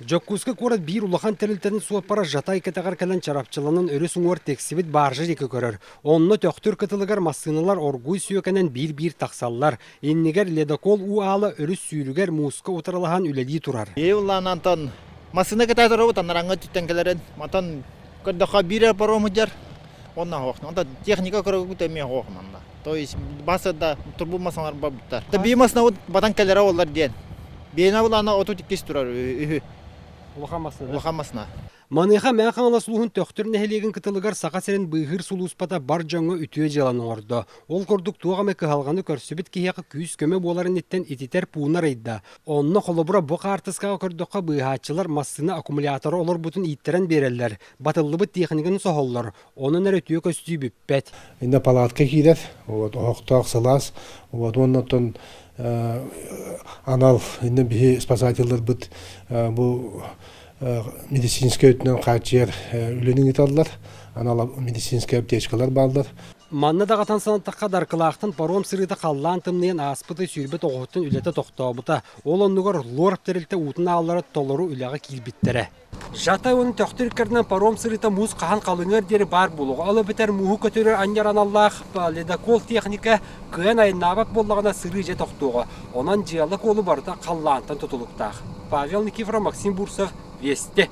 Дьокуускай куорат биир улахан тэрилтэтин суоппара Жатай кэтэҕэр кэлэн чарапчыланан өрүс уҥуор тиксибит бааржа диэки көрөр. Онно Төхтүр кытылыгар массыыналар оргууй сүөкэнэн биир-биир тахсаллар. Иннигэр ледокол уу аала өрүс сүүрүгэр мууска утарылаһан үлэлии турар. Улаанантан массыына кэтээ турабыт, анараҥҥа өттүттэн кэлэрин. Мантан көрдөххө биир эрэ паром сылдьар, уонна суох. Онтон техника көрөгүт эмиэ суох манна. То есть басы да турбут масалар барбыттар. Биир массыына батан кэлэрэ буоллар диэн. Биэнэ булаана 32 турар үһү. Улахан массыына. Улахан массыына. Маныаха Мэҥэ Хаҥалас улууһун Төхтүр нэһилиэгин кытылыгар Саха сирин быыһыыр сулууспата бар дьоҥҥо үтүө дьыаланы оҥордо. Ол курдук туох эмэ кыһалҕаны көрсүбүт киһиэхэ күүс-көмө буолар инниттэн ититэр пууну арыйда. Онно холобура бу хаартыскаҕа көрдөххө быыһааччылар массыына аккумулятора олорбутун ииттэрэн биэрэллэр, батыллыбыт тиэхиньикэни соһоллор, онон эрэ үтүө көстүү бүппэт. Иннэ палатка киирэр, вот, оһохтоох сылаас, вот, уонна оттон анал иннэ биһи спасателларбыт бу медицинскэй өттүнэн хааччыйар үлэни ыыталлар, анал медицинскэй аптечкалар бааллар. Манна даҕатан санаттахха, Даркылаахтан паром сырыыта халлаан тымныйан ааспыты 29-ттан үлэтэ тохтообута. Ол оннугар ЛОР тэрилтэ уутун ааллара толору үлэҕэ киирбиттэрэ. Жатай уонна Төхтүр иккэрдинэн паром сырыыта муус хаһан халыҥыар диэри баар буолуоҕа. Ол эбэтэр мууһу көтүрэр анньар аналлаах ледокол техника кыайан айаннаабат буоллаҕына сырыы дьэ тохтуоҕа. Онон дьыала-куолу барыта халлаантан тутулуктаах. Павел Никифоров, Максим Бурцев, Вести.